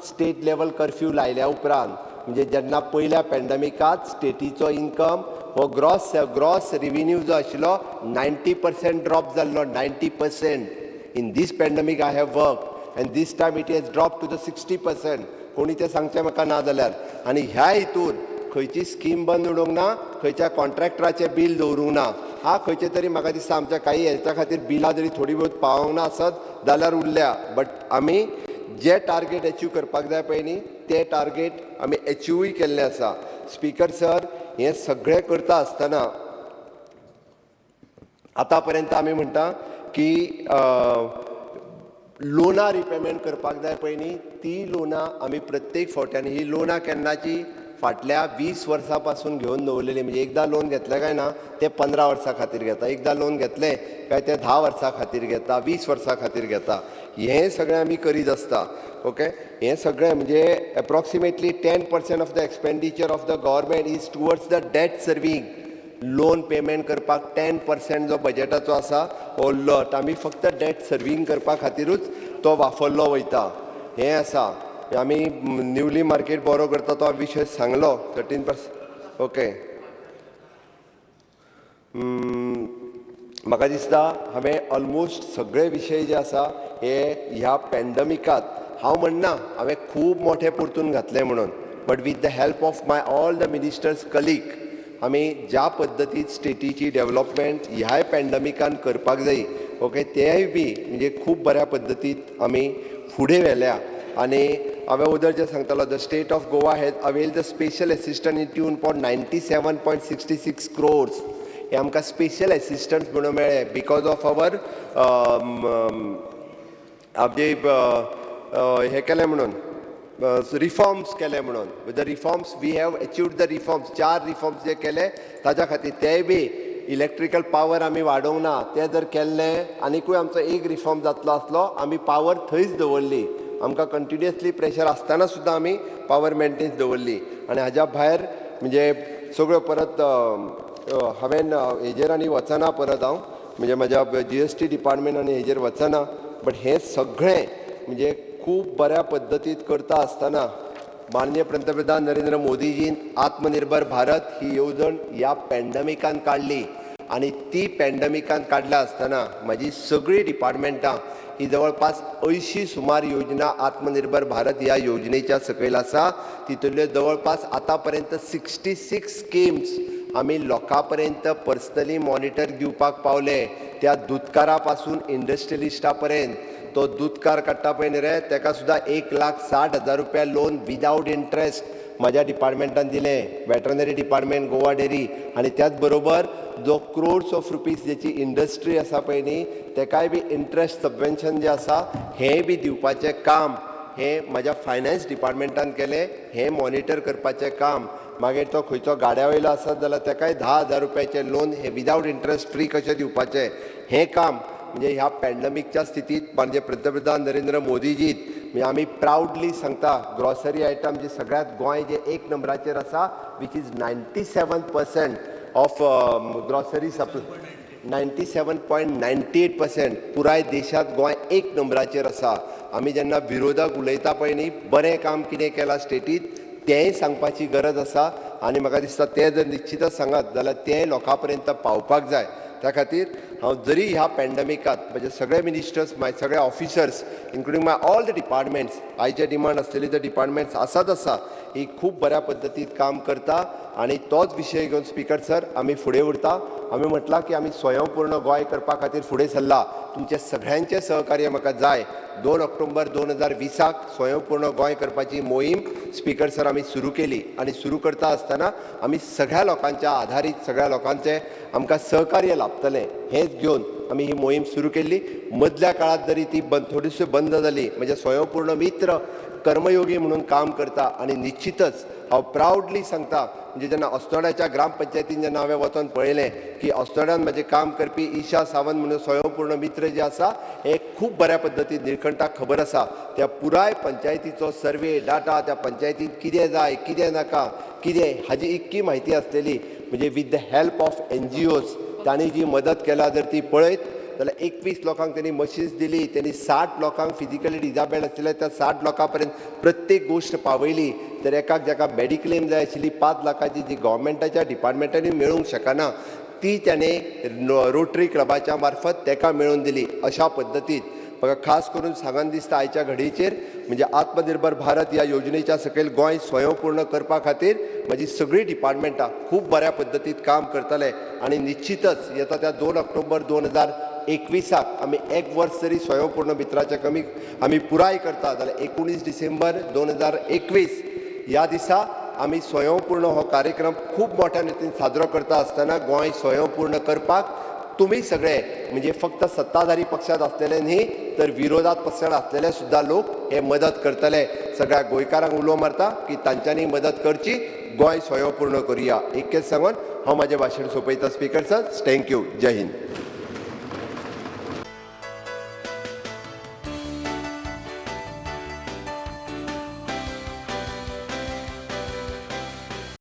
A: स्टेट लेवल कर्फ्यू लायल्या उपरांत, म्हणजे जेन्ना पयल्या पॅन्डमिकांत स्टेटीचो इन्कम हो ग्रॉस रिव्हेन्यू जो आशिल्लो 90% ड्रॉप जाल्लो, 90%. In this pandemic I have work and this time it has drop to the 60%. कोणी तें सांगचें म्हाका ना जाल्यार. आनी ह्या हितून खंयची स्कीम बंद उडोवंक ना, खंयच्या कॉन्ट्रॅक्टराचें बील दवरूंक ना. हा, खंयचे तरी म्हाका दिसता आमच्या काही हेच्या खातीर बिलां जरी थोडी बहुत पावोंक ना आसत जाल्यार उरल्या, बट आमी जे टार्गेट एचीव करपाक जाय पळय न्ही ते टार्गेट आमी एचिवूय केल्लें आसा. स्पीकर सर, हें सगळें करता आसतना आतां पर्यंत आमी म्हणटा की लोनां रिपेमेंट करपाक जाय पळय न्ही, ती लोनां आमी प्रत्येक फावट्यांनी, ही लोनां केन्नाची फाटल्या 20 वर्सां पासून घेवन दवरलेली, म्हणजे एकदां लोन घेतलें काय ना ते 15 वर्सां खातीर घेता, एकदां लोन घेतलें काय ते 10 वर्सां खातीर घेता, 20 वर्सां खातीर घेता. हें सगळें आमी करीत आसता. ओके, हें सगळें म्हणजे approximately 10% of the expenditure of the government is towards the debt serving. Loan payment करपाक 10% जो बजेटाचो आसा हो लट आमी फक्त डेट सर्वींग करपा खातीरूच तो वापरलो वयता. हें आसा आमी न्यूली मार्केट बोरो करता तो विशय सांगलो 13%. ओके, म्हाका दिसता हांवें ऑलमोस्ट सगळे विशय जे आसा हे ह्या पॅन्डमिकांत हांव म्हणना हांवें खूब मोठे परतून घातले म्हणून, but with the help of my all the ministers colleague आमी ज्या पद्दतीन स्टेटीची डेवलपमेंट ह्याय पॅन्डमिकान करपाक जाय, ओके, तेय बी म्हणजे खूब बऱ्या पद्दतीन आमी फुडें व्हेल्या. आनी हांवें वदळ जें सांगतालो, the state of Goa has avail the special assistant in tune for 97.66 crores. हे आमकां स्पेशल एसिस्टंट म्हणून मेळ्ळे because of our आमचे हें केलें म्हणून रिफॉर्म्स केले म्हणून the reforms we have achieved the reforms 4 reforms जे केले ताज्या खातीर तेय बी इलेक्ट्रिकल पावर आमी वाडोवंक ना. तें जर केल्लें आनिकूय आमचो एक रिफॉर्म जातलो आसलो. आमी पावर थंयच दवरली, आमकां कंटिन्युअसली प्रेशर आसतना सुद्दां आमी पावर मेंटेन्स दवरली. आनी हाज्या भायर म्हणजे सगळ्यो परत हांवें हेजेर आनी वचना परत हांव म्हणजे म्हाज्या GST department आनी हेजेर वचना, बट हें सगळें म्हणजे खूब बऱ्या पद्दतीत करता आसतना माननीय पंतप्रधान नरेंद्र मोदीजीन आत्मनिर्भर भारत ही येवजण ह्या पॅन्डमिकान काडली आनी ती पॅन्डमिकान काडल्या आसतना म्हाजी सगळीं डिपार्टमेंटां ही जवळपास 80 सुमार योजना आत्मनिर्भर भारत ह्या योजनेच्या सकयल आसा. तितुंतल्यो जवळपास आतां पर्यंत 66 स्किम्स आमी लोकां पर्यंत पर्सनली मॉनिटर दिवपाक पावले. त्या दुदकारा पासून इंडस्ट्रियलिस्टा पर्यंत, तो दुदकार काडटा पळय न्ही रे तेका सुद्दां 1,60,000 रुपया लोन विदावट इंट्रस्ट म्हाज्या डिपार्टमेंटान दिलें, वेटरनरी डिपार्टमेंट गोवा डेरी. आनी त्याच बरोबर जो क्रोड्स ऑफ रुपीज जेची इंडस्ट्री आसा पळय न्ही तेकाय बी इंट्रस्ट सबवेन्शन जें आसा हेंय बी दिवपाचें काम हें म्हाज्या फायनान्स डिपार्टमेंटान केलें. हें मॉनिटर करपाचें काम, मागीर तो खंयचो गाड्या वयलो आसत जाल्यार तेकाय 10,000 रुपयाचें लोन हें विदावट इंट्रस्ट फ्री कशें दिवपाचें हें काम म्हणजे ह्या पॅन्डमिकच्या स्थितीत माननीय पंतप्रधान नरेंद्र मोदीजीत म्हणजे आमी प्रावडली सांगता ग्रॉसरी आयटम जे सगळ्यांत गोंय जे 1 नंबराचेर आसा which is 97% of grocery supply, 97.98% पुराय देशांत गोंय 1 नंबराचेर आसा. आमी जेन्ना विरोधक उलयता पळय न्ही बरें काम कितें केलां स्टेटीत तेंय सांगपाची गरज आसा आनी म्हाका दिसता तें जर निश्चितच सांगत जाल्यार तें लोकां पर्यंत पावपाक जाय. त्या खातीर हांव जरी ह्या पॅन्डमिकात म्हजे सगळे मिनिस्टर्स, म्हाजे सगळे officers including my all the departments, आयचे डिमांड आसलेली ते डिपार्टमेंट्स आसात आसा ही खूब बऱ्या पद्दतीत काम करता आनी तोच विशय घेवन स्पीकर सर आमी फुडें उरता. आमी म्हटलां की आमी स्वयंपूर्ण गोंय करपा खातीर फुडें सरला. तुमचें सगळ्यांचें सहकार्य म्हाका जाय. 2 ऑक्टोबर 2020 स्वयंपूर्ण गोंय करपाची मोहीम स्पीकर सर आमी सुरू केली आनी सुरू करता आसतना आमी सगळ्या लोकांच्या आधारीत सगळ्या लोकांचें आमकां सहकार्य लाभतलें हेंच घेवन आमी ही मोहीम सुरू केल्ली. मदल्या काळांत जरी ती थोडीशी बंद जाली म्हणजे स्वयंपूर्ण मित्र कर्मयोगी म्हणून काम करता आनी निश्चितच हांव प्रावडली सांगता म्हणजे जेन्ना अस्नोड्याच्या ग्रामपंचायतीन जेन्ना हांवें वचोन पळयलें की अस्नोड्यान म्हजें काम करपी ईशा सावंत म्हणून स्वयंपूर्ण मित्र जे आसा हे खूब बऱ्या पद्दतीन निळकंठाक खबर आसा. त्या पुराय पंचायतीचो सर्वे डाटा, त्या पंचायतीन कितें जाय कितें नाका कितें हाजी इतकी म्हायती आसलेली म्हणजे with the help of NGOs तांणी जी मदत केला जर ती पळयत जाल्यार 21 लोकांक त्यांनी मशीन्स दिली, त्यांनी 60 लोकांक फिजिकली डिजाबेल्ड आशिल्ले त्या 60 लोकां पर्यंत प्रत्येक गोश्ट पावयली. तर एकाक जाका मेडिक्लेम जाय आशिल्ली 5 लाखाची जी गव्हर्मेंटाच्या डिपार्टमेंटांनी मेळूंक शकना ती त्याने रोटरी क्लबाच्या मार्फत तेका मेळोवन दिली. अशा पद्दतीत म्हाका खास करून सांगन दिसता आयच्या घडयेचेर म्हणजे आत्मनिर्भर भारत ह्या योजनेच्या सकयल गोंय स्वयंपूर्ण करपा खातीर म्हजी सगळीं डिपार्टमेंटां खूब बऱ्या पद्दतीत काम करतले आनी निश्चितच येता त्या 2 ऑक्टोबर 2021 आमी एक वर्स जरी स्वयंपूर्ण मित्राच्या कमी आमी पुराय करता जाल्यार 19 डिसेंबर 2021 ह्या दिसा आमी स्वयंपूर्ण हो कार्यक्रम खूब मोठ्या रितीन साजरो करता आसतना गोंय स्वयंपूर्ण करपाक तुमी सगळे म्हणजे फक्त सत्ताधारी पक्षात आसलेले न्ही तर विरोधात पक्षात आसलेले सुद्दां लोक हे मदत करतले. सगळ्या गोंयकारांक उलो मारता की तांच्यांनी मदत करची, गोंय स्वयंपूर्ण करुया. इतकेंच सांगून हांव म्हाजें भाशण सोंपयता speaker sir. Thank you. Jai Hind.